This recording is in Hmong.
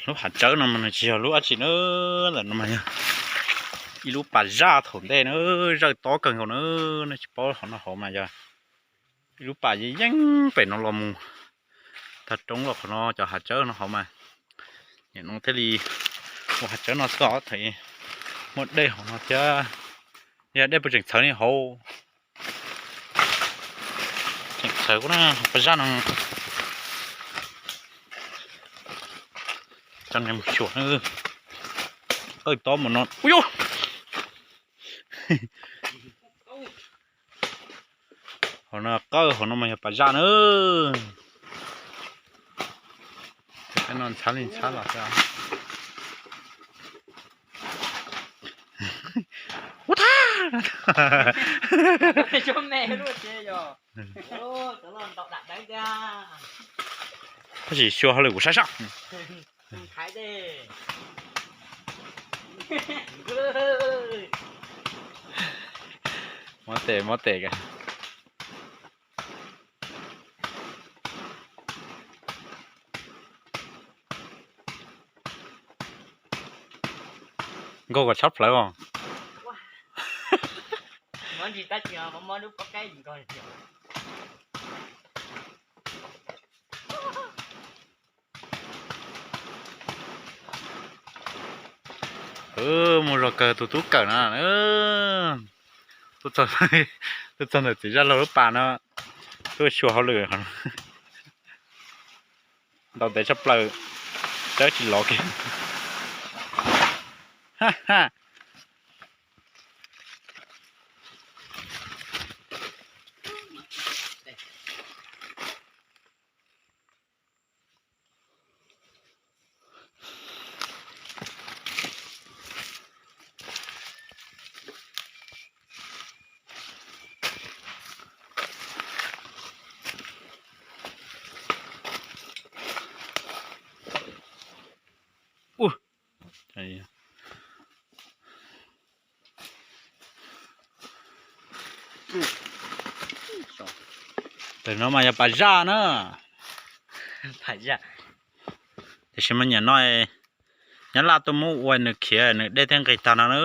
Lub hav tsawb no mas nws tsis yog lub dab tsi na, ntawm no mas yog ib lub pas zaj thaum ntej na, zawj tob kawg nkaus na, nej tsis paub hauv no hauv mas yog ib lub pas yeej yeej pem no los mus tag roob los qhov no cov hav tsawb no hauv mas. Nim no thiaj li ua hav tsawb no xwb os, thaum muaj dej hauv no thiab, yog dej puas tseem txhawv li hauv. Tseem txhawv kuj na, pas zaj no. Coj nej mus xyuas, qawj tob mus no. Ui yus, hauv no qawj, hauv no mas yog pas zaj na. No ntxhab li ntxhab los xwb. Ua tag. Tab sis xyuas hauj lwm kuv sab sab. Mob tes mob tes. Nkaug kom tshab plawv os. Mus zog kawg tus tub kawm no. Tuaj txog ntawm txiv zaj laug lub pas no, tuaj xyuas hauj lwm. Ntaus ntev tshaj plaws, tsawb tsis lov kiag. Tus no mas yog pas zaj na. Tiam sis mas nyiam no, nyob Laj tuaj muab ua nws khiav nws dej thiaj nqis tag no na.